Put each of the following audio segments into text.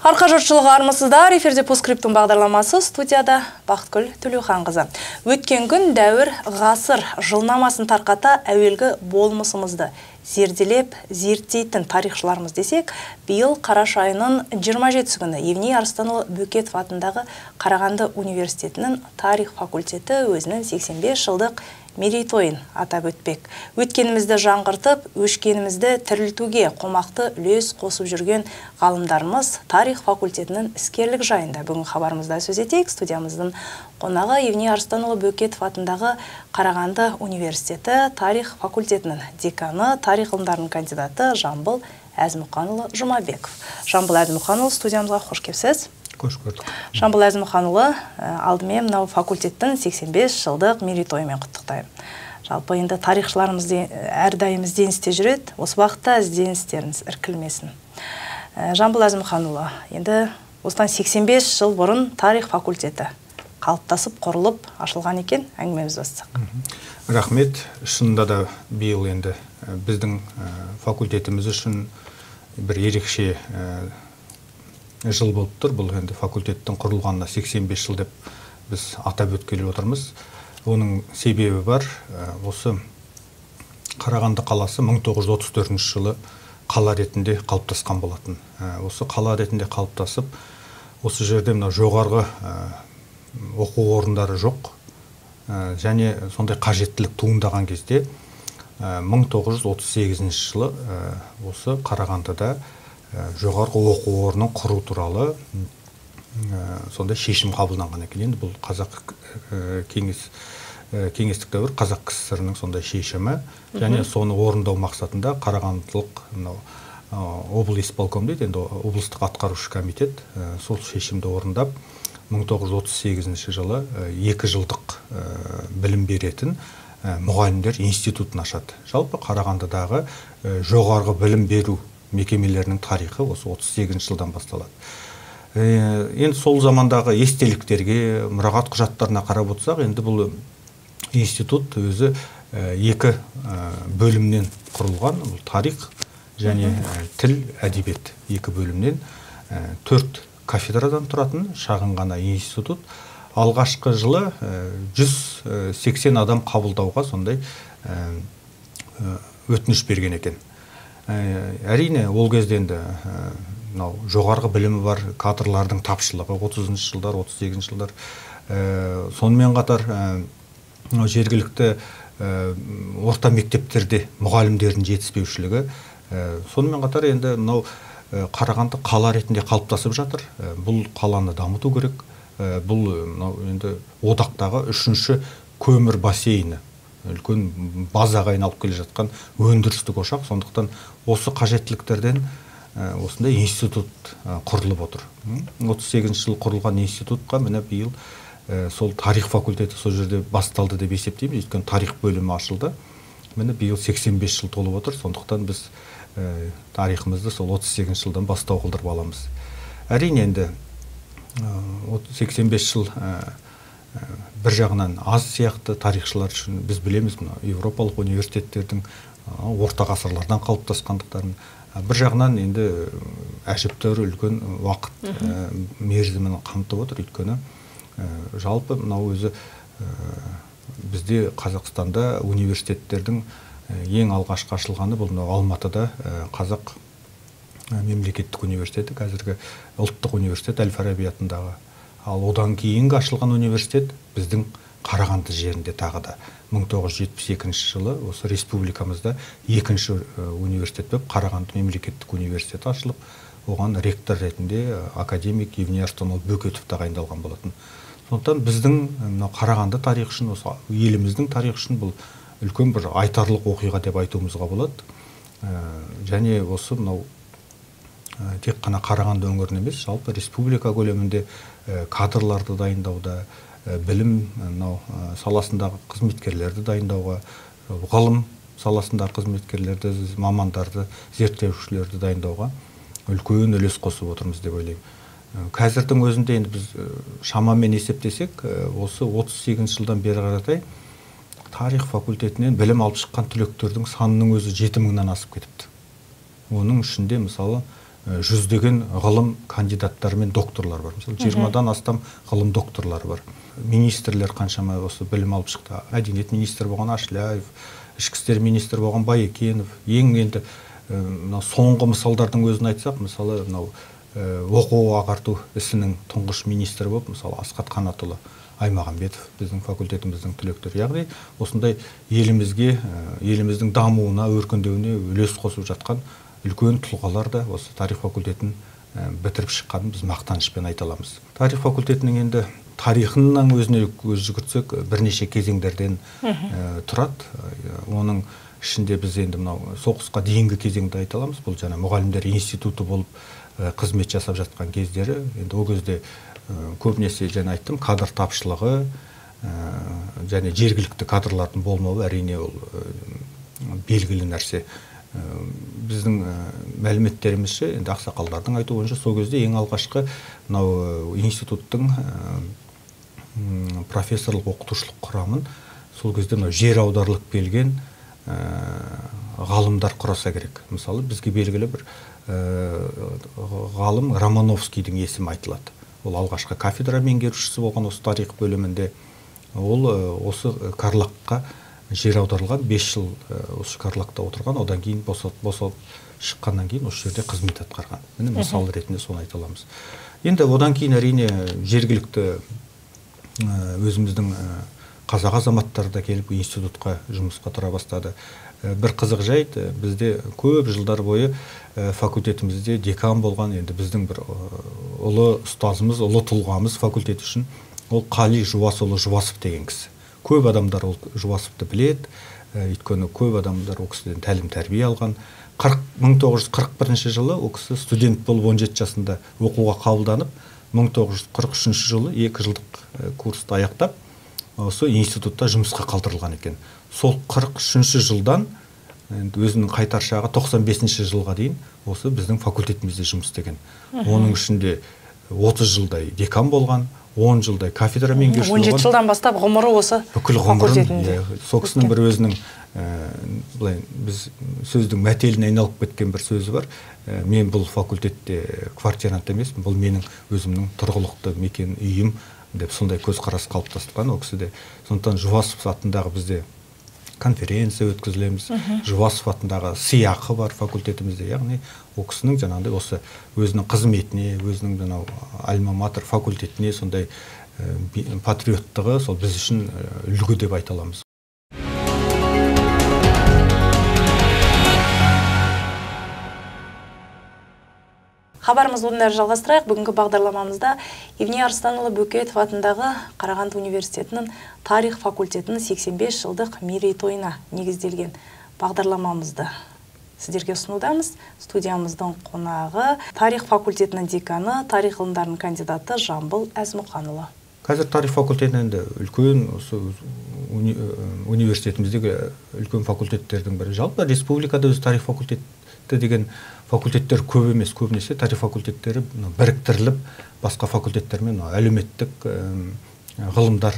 Арқа жұртшылығы, армысыздар! Эфирде «Постскриптум» бағдарламасы, студияда Бақытгүл Төлеуханқызы. Өткен күн, дәуір, ғасыр жылнамасын тарқата, әуелгі болмысымызды зерделеп, зерттейтін тарихшыларымыз десек, биыл қараша айының 27 күні Евней Арыстанұлы Бөкетов атындағы Қарағанды университетінің тарих факультеті өзінің 85 жылдық мерейтойын атап өтпек. Өткенімізді жаңғыртып, өшкенімізді тірілтуге қомақты үлес қосып жүрген ғалымдарымыз, тарих факультетінің іскерлік жайында бүгін хабарымызда сөз етейік. Студиямыздың қонағы Евней Арыстанұлы Бөкетов атындағы Қарағанды университеті тарих факультетінің деканы, тарих ғылымдарының кандидаты Жамбыл Әзімұқанұлы Жұмабеков. Жамбыл Әзімұқанұлы, студиямызға қош келіпсіз. Қош көрдік. Жамбыл Әзімұқанұлы, алдымен мынау факультеттің 85 жылдық мерейтойымен құттықтаймын. Жалпы енді тарихшыларымыз әрдайым ізденісте жүреді. Осы уақытта ізденістеріңіз іркілмесін. Жамбыл Әзімұқанұлы, енді осыдан 85 жыл бұрын тарих факультеті қалыптасып, құрылып, ашылған екен, әңгімемізді бастасақ. Рахмет. Шынында да биыл енді біздің факультетіміз үшін бір ерекше жыл болып тұр. Бұл енді факультеттің құрылғанына 85 жыл деп біз атап өткелі отырмыз. Оның себебі бар. Осы Қарағанды қаласы 1934 жылы қала ретінде қалыптасқан болатын. Осы қала ретінде қалыптасып, осы жерде мына жоғарғы оқу орындары жоқ. Және сондай қажеттілік туындаған кезде 1938 жылы осы Қарағандыда жоғарғы оқу орнын құру туралы сондай шешім қабылданған екен. Енді бұл қазақ кеңестік дәуір Қазақ КСР-ның сондай шешімі, және соны орындау мақсатында Қарағандылық мынау облисполком дейді, енді облыстық атқарушы комитет сол шешімді орындап 1938 жылы 2 жылдық білім беретін мұғалімдер институтын ашады. Жалпы Қарағандыдағы жоғарғы білім беру мекемелерінің тарихы осы 38 жылдан басталады. Енді сол замандағы естеліктерге, мұрағат құжаттарына қарап отырсақ, енді бұл институт өзі екі бөлімнен құрылған. Бұл тарих және тіл, әдебиет, екі бөлімнен, төрт кафедрадан тұратын шағын ғана институт. Алғашқы жылы 180 адам қабылдауға сондай өтініш берген екен. Әрине, ол кезде енді мынау жоғарғы білімі бар кадрлардың тапшылығы 30 жылдар, 38 жылдар, сонымен қатар мынау жергілікті орта мектептерде мұғалімдердің жетіспеушілігі, сонымен қатар енді мынау Қарағанды қала ретінде қалыптасып жатыр. Бұл қаланы дамыту керек. Бұл мынау енді одақтағы үшінші көмір бассейні, үлкен базаға айналып келе жатқан өндірістік ошақ. Сондықтан осы қажеттіліктерден осындай институт құрылып отыр. 38 жыл құрылған институтқа міне биыл сол тарих факультеті сол жерде басталды деп есептейміз, өйткені тарих бөлімі ашылды. Міне, биыл 85 жыл толып отыр. Сондықтан біз тарихымызды сол 38 жылдан бастау қылдырып аламыз. Әрине, енді 85 жыл бір жағынан аз сияқты тарихшылар үшін. Біз білеміз, мына еуропалық университеттердің орта ғасырлардан қалыптасқандықтарын. Бір жағынан енді әжептәуір үлкен уақыт мерзімін қамтып отыр, өйткені жалпы мынау өзі бізде, Қазақстанда университеттердің ең алғашқы ашылғаны бұл мынау Алматыда Қазақ мемлекеттік университеті, қазіргі ұлттық университет, әл Фараби атындағы. Ал одан кейінгі ашылған университет біздің Қарағанды жерінде тағы да 1972 жылы осы республикамызда екінші университет болып Қарағанды мемлекеттік университеті ашылып, оған ректор ретінде академик Евней Арыстанұлы Бөкетов тағайындалған болатын. Сондықтан біздің мынау Қарағанды тарихы үшін, осы еліміздің тарихы үшін бұл үлкен бір айтарлық оқиға деп айтуымызға болады. Және осы мынау тек қана Қарағанды өңірін емес, жалпы республика көлемінде кадрларды дайындауда, білім мынау саласындағы қызметкерлерді дайындауға, ғылым саласындағы қызметкерлерді, мамандарды, зерттеушілерді дайындауға үлкен үлес қосып отырмыз деп ойлаймын. Қазірдің өзінде енді біз шамамен есептесек, осы 38 жылдан бері қаратай тарих факультетінен білім алып шыққан түлектердің санының өзі 7000-нан асып кетіпті. Оның ішінде, мысалы, жүздеген ғылым кандидаттары мен докторлар бар. Мысалы, 20-дан астам ғылым докторлары бар. Министрлер қаншама осы білім алып шықты. Мәдениет министрі болған Ашляев, ішкі істер министрі болған Байекенов. Ең енді соңғы мысалдардың өзін айтсақ, мысалы, мынау оқу ағарту ісінің тұңғыш министрі болып, мысалы, Асхат Қанатұлы Аймағамбетов біздің факультетіміздің түлектері. Яғни осындай елімізге, еліміздің дамуына, өркендеуіне үлес қосып жатқан үлкен тұлғалар да осы тарих факультетін бітіріп шыққанын біз мақтанышпен айта аламыз. Тарих факультетінің енді тарихының өзіне көз жүгіртсек, бірнеше кезеңдерден тұрады. Оның ішінде біз енді мынау соғысқа дейінгі кезеңді айта аламыз. Бұл жаңа мұғалімдер институты болып қызмет жасап жатқан кездері. Енді ол кезде көбінесе жаңа айттым, кадр тапшылығы және жергілікті кадрлардың болмауы, әрине ол белгілі нәрсе. Біздің мәліметтерімізше, енді ақсақалдардың айтуы бойынша, сол кезде ең алғашқы мынау институттың профессорлық оқытушылық құрамын сол кезде мынау жер аударылып келген ғалымдар құраса керек. Мысалы, бізге белгілі бір ғалым Романовскийдің есімі айтылады. Ол алғашқы кафедра меңгерушісі болған осы тарих бөлімінде. Ол осы Карлаққа жер аударылған, 5 жыл осы Карлақта отырған, одан кейін босап шыққаннан кейін осы жерде қызмет атқарған. Міне мысал ретінде соны айта аламыз. Енді одан кейін әрине жергілікті өзіміздің қазақ азаматтары да келіп институтқа жұмысқа тұра бастады. Бір қызық жайт, бізде көп жылдар бойы факультетімізде декан болған, енді біздің бір ұлы ұстазымыз, ұлы тұлғамыз факультет үшін, ол Қали Жуасұлы Жуасов деген кісі. Көп адамдар ол Жуасовты біледі, өйткені көп адамдар ол кісіден тәлім тәрбие алған. 1941 жылы ол кісі студент болып 17 жасында оқуға қабылданып, 1943 жылы 2 жылдық курсты аяқтап, осы институтта жұмысқа қалдырылған екен. Сол 43 жылдан өзінің қайтар шағы 95 жылға дейін осы біздің факультетімізде жұмыс істеген. Оның ішінде 30 жылдай декан болған, 10 жылдай кафедра меңгерушісі болған. 17 жылдан бастап ғұмыры осы бүкіл ғұмырын. Сол кісінің бір өзінің былай біз сөздің мәтеліне айналып кеткен бір сөзі бар. Мен бұл факультетте квартирант емеспін, бұл менің өзімнің тұрғылықты мекен үйім деп сондай көзқарас қалыптастырған ол кісі де. Сондықтан Жуасов атындағы бізде конференция өткізілеміз, Жуасов атындағы сыйақы бар факультетімізде. Яғни ол кісінің жаңағыдай осы өзінің қызметіне, өзінің жаңау альма-матер факультетіне сондай патриоттығы сол біз үшін үлгі деп айта аламыз. Хабарымызды одан әрі жалғастырайық. Бүгінгі бағдарламамызда Евней Арыстанұлы Бөкетов атындағы Қарағанды университетінің тарих факультетінің 85 жылдық мерейтойына негізделген бағдарламамызды сіздерге ұсынудамыз. Студиямыздың қонағы тарих факультетінің деканы, тарих ғылымдарының кандидаты Жамбыл Әзмұханұлы. Қазір тарих факультеті енді үлкен осы университетіміздегі үлкен факультеттердің бірі. Жалпы республикада өзі тарих факультеті деген факультеттер көп емес, көбінесе тарих факультеттері біріктіріліп басқа факультеттермен әлеуметтік ғылымдар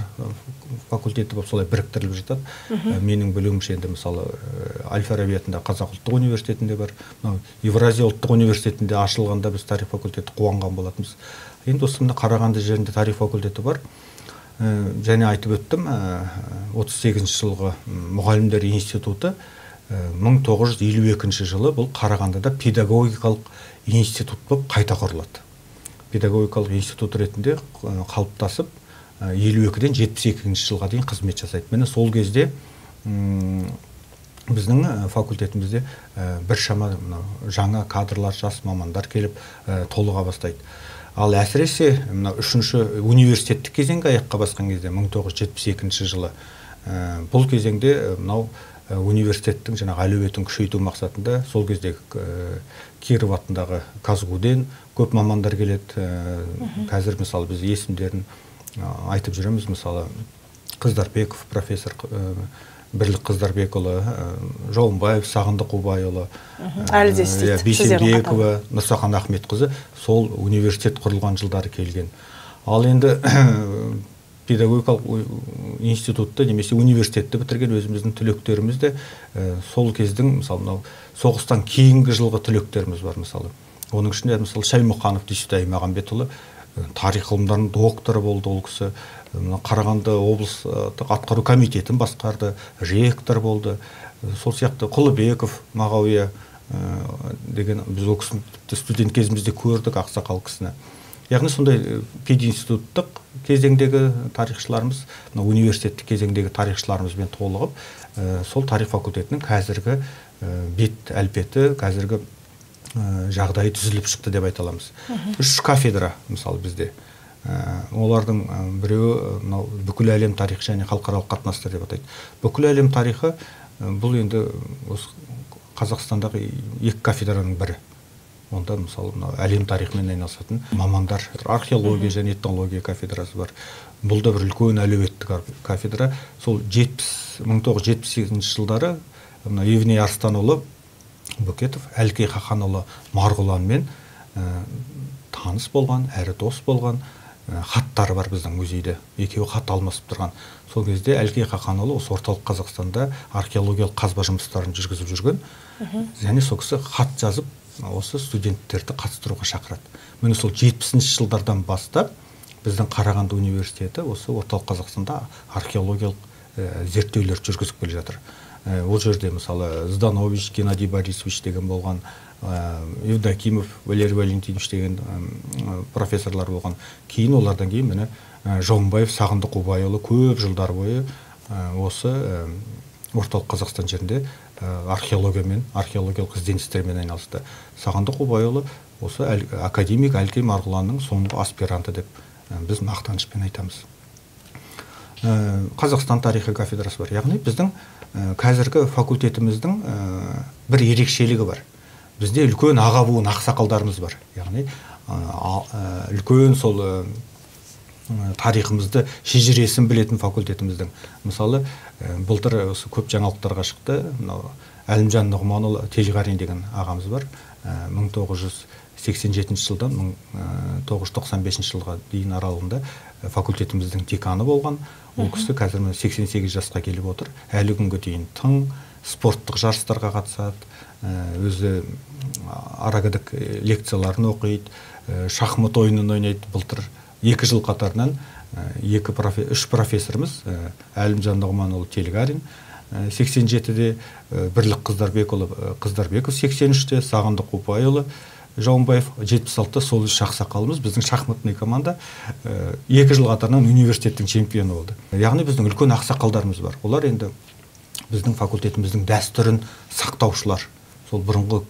факультеті болып солай біріктіріліп жатады. Менің білуімше енді мысалы Әл-Фараби атындағы Қазақ ұлттық университетінде бар, Евразия ұлттық университетінде ашылғанда біз тарих факультеті қуанған болатынбыз. Енді осы мына Қарағанды жерінде тарих факультеті бар. Және айтып өттім, 38 жылғы мұғалімдер институты 1952 жылы бұл Қарағандыда педагогикалық институт болып қайта құрылады. Педагогикалық институт ретінде қалыптасып, 52-ден 72 жылға дейін қызмет жасайды. Міне сол кезде біздің факультетімізде біршама жаңа кадрлар, жас мамандар келіп толыға бастайды. Ал әсіресе мына үшінші университеттік кезеңге аяққа басқан кезде 1972 жылы бұл кезеңде мынау университеттің жаңағы әлеуетін күшейту мақсатында сол кездегі Киров атындағы КазГУ-ден көп мамандар келеді. Қазір мысалы біз есімдерін айтып жүреміз, мысалы Қыздарбеков профессор, Бірлік Қыздарбекұлы, Жауынбаев Сағындық Убайұлы, әлі де істейді, Бейсенбекова, Нұрсахан Ахметқызы сол университет құрылған жылдары келген. Ал енді педагогикалық институтты немесе университетті бітірген өзіміздің түлектеріміз де сол кездің, мысалы мынау соғыстан кейінгі жылғы түлектеріміз бар. Мысалы Оның ішінде мысалы Шаймұханов Дүйсетай Мағамбетұлы тарих ғылымдарының докторы болды ол кісі. Қарағанды облыстық атқару комитетін басқарды, ректор болды. Сол сияқты Құлыбеков Мағауия деген, біз ол кісіні тіпті студент кезімізде көрдік, ақсақал кісіні. Яғни сондай пединституттық кезеңдегі тарихшыларымыз, мына университеттік кезеңдегі тарихшыларымызбен толығып, сол тарих факультетінің қазіргі бет әлпеті, қазіргі жағдайы түзіліп шықты деп айта аламыз. 3 кафедра мысалы бізде. Олардың біреуі мынау бүкіл әлем тарихы және халықаралық қатынастар деп атайды. Бүкіл әлем тарихы бұл енді осы Қазақстандағы 2 кафедраның бірі. Онда мысалы мынау әлем тарихымен айналысатын мамандар, археология және этнология кафедрасы бар. Бұл да бір үлкен әлеуетті кафедра. Сол 1978 жылдары мына Евней Арыстанұлы Бөкетов Әлкей Хақанұлы Марғұланмен таныс болған, әрі дос болған, хаттары бар біздің музейде. Екеуі хат алмасып тұрған. Сол кезде Әлкей Хақанұлы осы орталық Қазақстанда археологиялық қазба жұмыстарын жүргізіп жүрген. Және сол кісі хат жазып осы студенттерді қатыстыруға шақырады. Міне сол 70 жылдардан бастап біздің Қарағанды университеті осы орталық Қазақстанда археологиялық зерттеулер жүргізіп келе жатыр. Ол жерде мысалы Зданович Геннадий Борисович деген болған, Евдокимов Валерий Валентинович деген профессорлар болған. Кейін олардан кейін міне Жауынбаев Сағындық Қубайұлы көп жылдар бойы осы орталық Қазақстан жерінде археологиямен, археологиялық ізденістермен айналысты. Сағындық Қубайұлы осы академик Әлкей Марғұланның соңғы аспиранты деп біз мақтанышпен айтамыз. Қазақстан тарихы кафедрасы бар. Яғни біздің қазіргі факультетіміздің бір ерекшелігі бар. Бізде үлкен аға буын ақсақалдарымыз бар. Яғни үлкен сол тарихымызды, шежіресін білетін факультетіміздің. Мысалы, былтыр осы көп жаңалықтарға шықты. Мынау Әлімжан Нұғманұлы Телғарин деген ағамыз бар. 1987 жылдан 1995 жылға дейін аралығында факультетіміздің деканы болған. Ол кісі қазір міне 88 жасқа келіп отыр. Әлі күнге дейін тың спорттық жарыстарға қатысады, өзі арагідік лекцияларын оқиды, шахмат ойынын ойнайды. Былтыр 2 жыл қатарынан 3 профессорымыз Әлімжан Нұғманұлы Телғарин 87-де, Бірлік Қыздарбекұлы Қыздарбеков 83-те, Сағындық Қубайұлы Жауынбаев 76-та, сол үш ақсақалымыз біздің шахматный команда 2 жыл қатарынан университеттің чемпионы болды. Яғни біздің үлкен ақсақалдарымыз бар. Олар енді біздің факультетіміздің дәстүрін сақтаушылар. Сол бұрынғы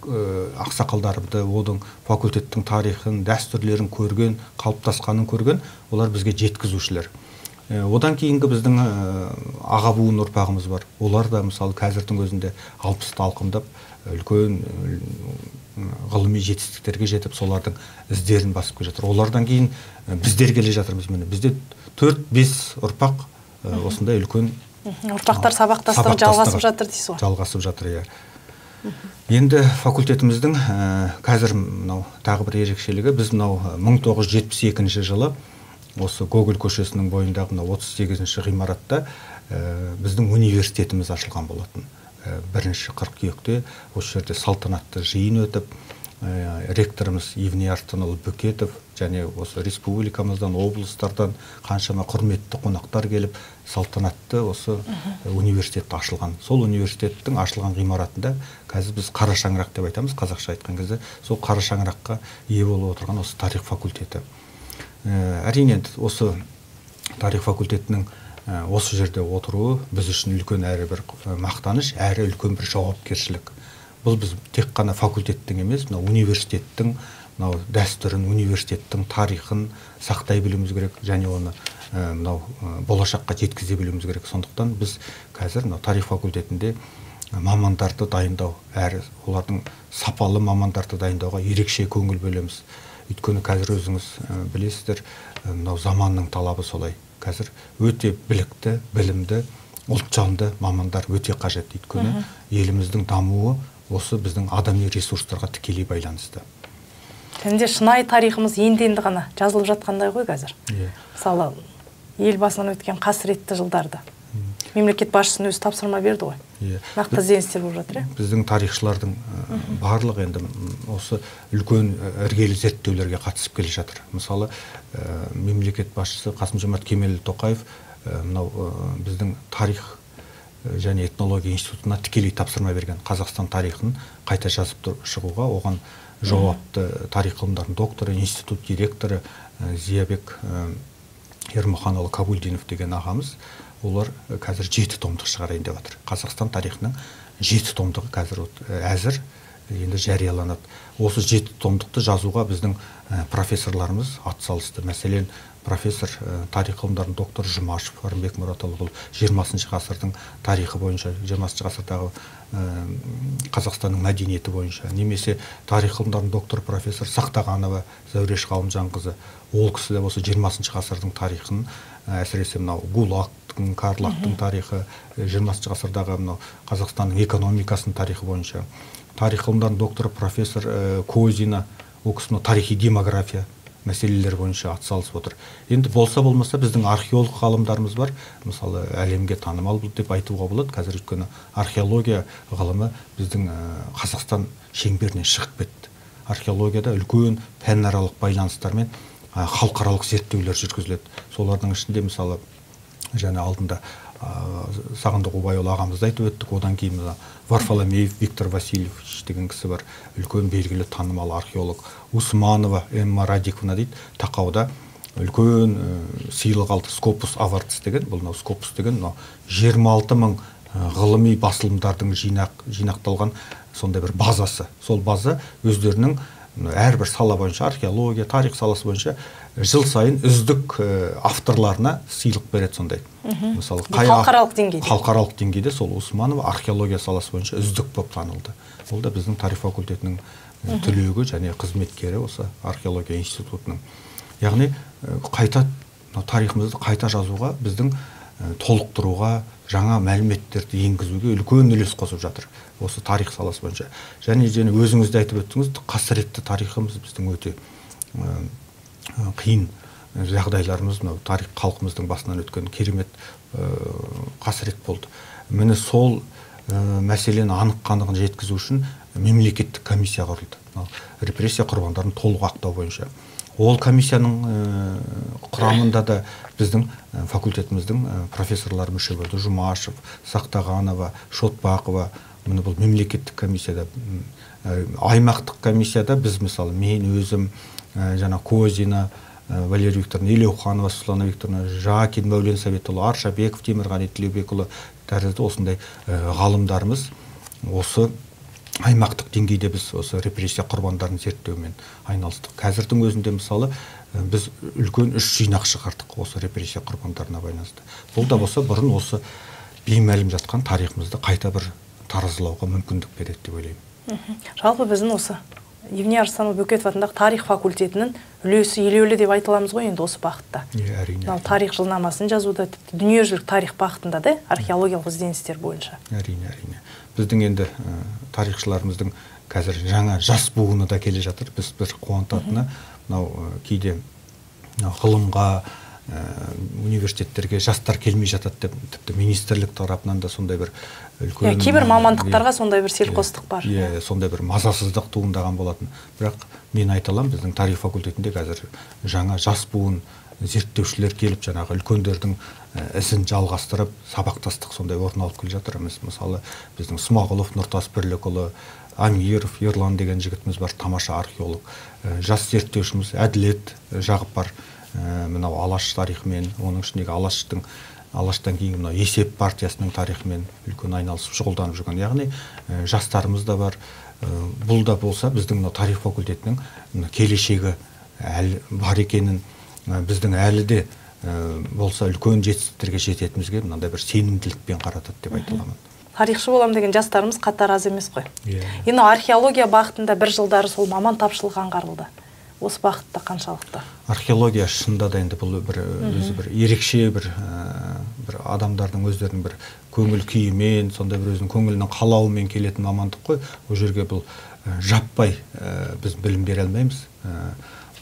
ақсақалдарды, оның факультеттің тарихын, дәстүрлерін көрген, қалыптасқанын көрген, олар бізге жеткізушілер. Одан кейінгі біздің аға буын ұрпағымыз бар. Олар да мысалы қазірдің өзінде 60-ты алқымдап үлкен ғылыми жетістіктерге жетіп, солардың іздерін басып келе жатыр. Олардан кейін біздер келе жатырмыз. Міне бізде 4-5 ұрпақ осындай үлкен ұрпақтар сабақтастығы жалғасып жатыр дейсіз ғой. Жалғасып жатыр, иә. Енді факультетіміздің қазір мынау тағы бір ерекшелігі, біз мынау 1972 жылы осы Гоголь көшесінің бойындағы мынау 38-ші ғимаратта біздің университетіміз ашылған болатын. 1 қыркүйекте осы жерде салтанатты жиын өтіп, ректорымыз Евней Арыстанұлы Бөкетов және осы республикамыздан, облыстардан қаншама құрметті қонақтар келіп, салтанатты осы университет ашылған. Сол университеттің ашылған ғимаратында қазір біз қара шаңырақ деп айтамыз, қазақша айтқан кезде, сол қара шаңыраққа ие болып отырған осы тарих факультеті. Әрине, осы тарих факультетінің осы жерде отыруы біз үшін үлкен әрі бір мақтаныш, әрі үлкен бір жауапкершілік. Бұл біз тек қана факультеттің емес, мынау университеттің мынау дәстүрін, университеттің тарихын сақтай білуіміз керек және оны мынау болашаққа жеткізе білуіміз керек. Сондықтан біз қазір мынау тарих факультетінде мамандарды дайындау, әрі олардың сапалы мамандарды дайындауға ерекше көңіл бөлеміз. Өйткені қазір өзіңіз білесіздер, мынау заманның талабы солай. Қазір өте білікті, білімді, ұлтжанды мамандар өте қажет. Өйткені еліміздің дамуы осы біздің адами ресурстарға тікелей байланысты. Және де шынайы тарихымыз енді-енді ғана жазылып жатқандай ғой қазір. Мысалы, ел басынан өткен қасіретті жылдарды. Мемлекет басшысының өзі тапсырма берді ғой. Нақты ізденістер болып жатыр, иә? Біздің тарихшылардың барлығы енді осы үлкен іргелі зерттеулерге қатысып келе жатыр. Мысалы, мемлекет басшысы Қасым-Жомарт Кемелұлы Тоқаев мынау біздің тарих және этнология институтына тікелей тапсырма берген Қазақстан тарихын қайта жазып шығуға, оған жауапты тарих ғылымдарының докторы, институт директоры Зиябек Ермұханұлы Кабулдинов деген ағамыз, олар қазір 7 томдық шығарайын деп жатыр. Қазақстан тарихының 7 томдығы қазір әзір, енді жарияланады. Осы 7 томдықты жазуға біздің профессорларымыз атсалысты. Мәселен, профессор тарих ғылымдарының докторы Жұмашев Рымбек Мұратұлы, бұл 20 ғасырдың тарихы бойынша, 20 ғасырдағы Қазақстанның мәдениеті бойынша, немесе тарих ғылымдарының докторы профессор Сақтағанова Зәуреш Ғалымжанқызы, ол кісі де осы 20 ғасырдың тарихын, әсіресе мынау ГУЛАГтың, Карлактың тарихы, 20 ғасырдағы мынау Қазақстанның экономикасының тарихы бойынша, тарих ғылымдарының докторы профессор Козина, ол кісі мынау тарихи демография мәселелер бойынша атсалысып отыр. Енді болса болмаса біздің археолог ғалымдарымыз бар, мысалы әлемге танымал деп айтуға болады. Қазір өйткені археология ғылымы біздің Қазақстан шеңберінен шығып кетті. Археологияда үлкен пәнаралық байланыстармен халықаралық зерттеулер жүргізіледі. Солардың ішінде мысалы және алдында Сағындық Убайұлы ағамызды айтып өттік, одан кейін мына Варфоломеев Виктор Васильевич деген кісі бар, үлкен белгілі танымал археолог. Усманова Эмма Радиковна дейді, Тақауда үлкен сыйлық алды, Scopus Awards деген. Бұл мынау Scopus деген мынау 26 мың ғылыми басылымдардың жинақталған сондай бір базасы. Сол база өздерінің әрбір сала бойынша, археология, тарих саласы бойынша жыл сайын үздік авторларына сыйлық береді сондай. Мысалы, халықаралық деңгейде. Халықаралық деңгейде сол Усманова археология саласы бойынша үздік болып танылды. Ол да біздің тарих факультетінің түлегі және қызметкері осы археология институтының. Яғни қайта тарихымызды қайта жазуға, біздің толықтыруға, жаңа мәліметтерді енгізуге үлкен үлес қосып жатыр осы тарих саласы бойынша. Және өзіңіз де айтып өттіңіз, қасіретті тарихымыз біздің өте қиын жағдайларымыз, мынау тарих халқымыздың басынан өткен керемет қасірет болды. Міне сол мәселені анық-қанығын жеткізу үшін мемлекеттік комиссия құрылды. Репрессия құрбандарын толық ақтау бойынша. Ол комиссияның құрамында да біздің факультетіміздің профессорлары мүше болды. Жұмашев, Сақтағанова, Шотбақова. Міне бұл мемлекеттік комиссияда, аймақтық комиссияда біз мысалы мен өзім, жаңа Козина, Валерия Викторовна, Елеуханова, Светлана Викторовна, Жакин Мәулен Советұлы, Аршабеков Темірғали Тілеубекұлы тәрізді осындай ғалымдарымыз осы аймақтық деңгейде біз осы репрессия құрбандарын зерттеумен айналыстық. Қазірдің өзінде мысалы біз үлкен 3 жинақ шығардық осы репрессия құрбандарына байланысты. Бұл да болса бұрын осы беймәлім жатқан тарихымызды қайта бір таразылауға мүмкіндік береді деп ойлаймын. Жалпы біздің осы Евне Арыстанұлы Бөкетов атындағы тарих факультетінің үлесі елеулі деп айта аламыз ғой енді осы бағытта. Әрине. Мынау тарих жылнамасын жазуда, тіпті дүниежүзілік тарих бағытында да, археологиялық ізденістер бойынша. Әрине, әрине. Біздің енді тарихшыларымыздың қазір жаңа жас буыны да келе жатыр. Біз бір қуантатыны, мынау кейде ғылымға, университеттерге жастар келмей жатады деп, тіпті министрлік тарапынан да сондай бір үлкен кейбір мамандықтарға сондай бір селқостық бар. Иә, сондай бір мазасыздық туындаған болатын. Бірақ мен айта аламын, біздің тарих факультетінде қазір жаңа жас буын зерттеушілер келіп, жаңағы үлкендердің ізін жалғастырып, сабақтастық сондай орын алып келе жатыр. Мысалы, біздің Смағұлов Нұртас Бірлікұлы, Амиров Ерлан деген жігітіміз бар, тамаша археолог. Жас зерттеушіміз Әділет Жағып бар. Мынау Алаш тарихымен, оның ішіндегі Алаштан кейінгі мынау Есеп партиясының тарихымен үлкен айналысып шұғылданып жүрген. Яғни жастарымыз да бар. Бұл да болса біздің мынау тарих факультетінің келешегі әлі бар екенін, біздің әлі де болса үлкен жетістіктерге жететінімізге мынандай бір сенімділікпен қаратады деп айта аламын. Тарихшы болам деген жастарымыз қатар аз емес қой. Енді археология бағытында бір жылдары сол маман тапшылығы аңғарылды. Осы бағытта қаншалықты? Археология шынында да енді бұл бір өзі бір ерекше бір адамдардың өздерінің бір көңіл күйімен, сондай бір өзінің көңілінің қалауымен келетін мамандық қой. Ол жерге бұл жаппай біз білім бере алмаймыз.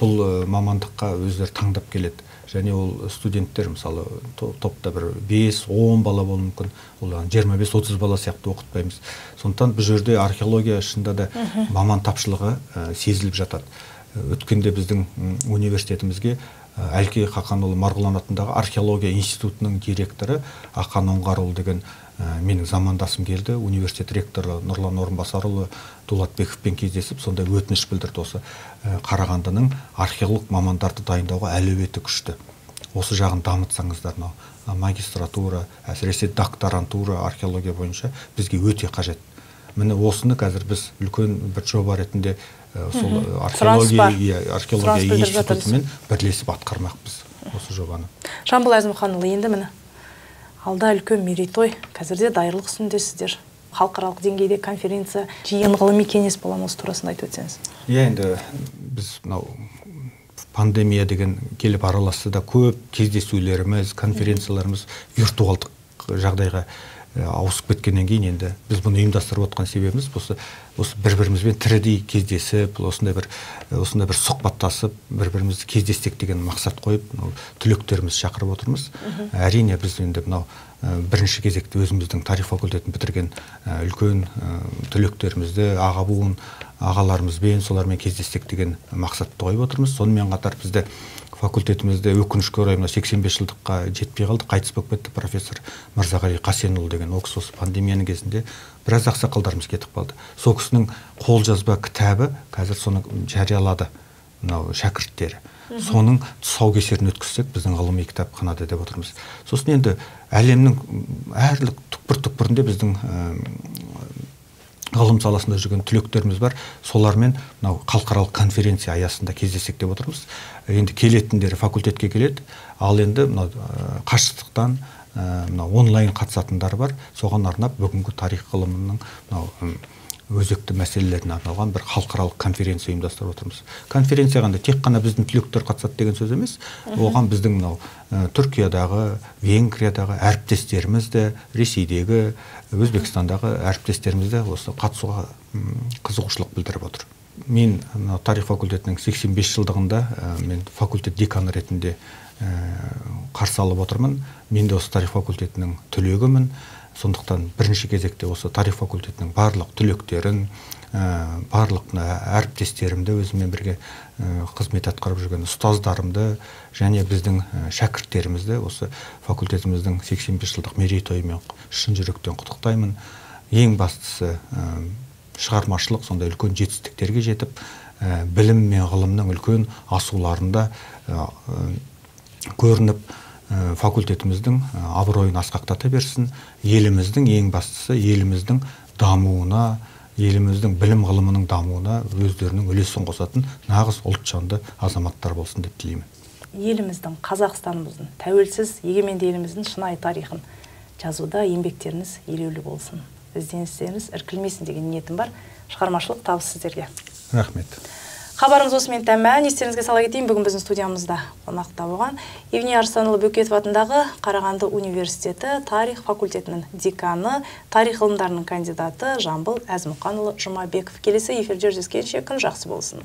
Бұл мамандыққа өздері таңдап келеді. Және ол студенттер, мысалы, топта бір 5-10 бала болуы мүмкін, ол 25-30 бала сияқты оқытпаймыз. Сондықтан бұл жерде археология шынында да маман тапшылығы сезіліп жатады. Өткенде біздің университетімізге Әлкей Хақанұлы Марғұлан атындағы археология институтының директоры Ақан Оңғарұлы деген менің замандасым келді. Университет ректоры Нұрлан Орынбасарұлы Дулатбековпен кездесіп, сондай өтініш білдірді. Осы Қарағандының археолог мамандарды дайындауға әлеуеті күшті. Осы жағын дамытсаңыздар, мынау магистратура, әсіресе докторантура археология бойынша бізге өте қажет. Міне осыны қазір біз үлкен бір жоба ретінде сол археология институтымен бірлесіп атқармақпыз осы жобаны. Жамбыл Әзімханұлы, енді міне алда үлкен мерейтой, қазірде даярлық үстіндесіздер. Халықаралық деңгейде конференция, жиын, ғылыми кеңес бола ма, осы турасында айтып өтсеңіз. Иә, енді біз мынау пандемия деген келіп араласты да, көп кездесулеріміз, конференцияларымыз виртуалдық жағдайға ауысып кеткеннен кейін енді біз бұны ұйымдастырып отқан себебіміз осы бір-бірімізбен тірідей кездесіп, осындай бір сұхбаттасып, бір-бірімізді кездессек деген мақсат қойып, түлектерімізді шақырып отырмыз. Әрине, біз енді мынау бірінші кезекте өзіміздің тарих факультетін бітірген үлкен түлектерімізді, аға буын ағаларымызбен, солармен кездессек деген мақсатты қойып отырмыз. Сонымен қатар бізді факультетімізде өкінішке орай 85 жылдыққа жетпей қалды, қайтыс болып кетті профессор Мырзағали Қасенұлы деген. Ол кісі осы пандемияның кезінде біраз ақсақалдарымыз кетіп қалды. Сол кісінің қолжазба кітабы қазір соны жариялады мынау шәкірттері. Соның тұсаукесерін өткізсек біздің ғылыми кітапханада деп отырмыз. Сосын енді әлемнің әрлік түкпір-түкпірінде біздің ғылым саласында жүрген түлектеріміз бар. Солармен мынау халықаралық конференция аясында кездессек деп отырмыз. Енді келетіндері факультетке келеді, ал енді мынау қашықтықтан мынау онлайн қатысатындар бар. Соған арнап бүгінгі тарих ғылымының мынау өзекті мәселелеріне арналған бір халықаралық конференция ұйымдастырып отырмыз. Конференция қандай, тек қана біздің түлектер қатысады деген сөз емес, оған біздің мынау Түркиядағы, Венгриядағы әріптестеріміз де, Ресейдегі, Өзбекстандағы әріптестеріміз де осы қатысуға қызығушылық білдіріп отыр. Мен мынау тарих факультетінің 85 жылдығында мен факультет деканы ретінде қарсы алып отырмын. Мен де осы тарих факультетінің түлегімін. Сондықтан бірінші кезекте осы тарих факультетінің барлық түлектерін, барлық әріптестерімді, өзіммен бірге қызмет атқарып жүрген ұстаздарымды және біздің шәкірттерімізді осы факультетіміздің 85 жылдық мерейтойымен шын жүректен құттықтаймын. Ең бастысы шығармашылық сондай үлкен жетістіктерге жетіп, білім мен ғылымның үлкен асуларында көрініп, факультетіміздің абыройын асқақтата берсін. Еліміздің ең бастысы еліміздің дамуына, еліміздің білім ғылымының дамуына өздерінің үлесін қосатын нағыз ұлтжанды азаматтар болсын деп тілеймін. Еліміздің, Қазақстанымыздың, тәуелсіз егеменді еліміздің шынайы тарихын жазуда еңбектеріңіз елеулі болсын, ізденістеріңіз іркілмесін деген ниетім бар. Шығармашылық табыс сіздерге. Рахмет. Хабарымыз осымен тәмам. Естеріңізге сала кетейін, бүгін біздің студиямызда қонақта болған Евней Арыстанұлы Бөкетов атындағы Қарағанды университеті тарих факультетінің деканы, тарих ғылымдарының кандидаты Жамбыл Әзімханұлы Жұмабеков. Келесі эфирде жүздескенше күн жақсы болсын.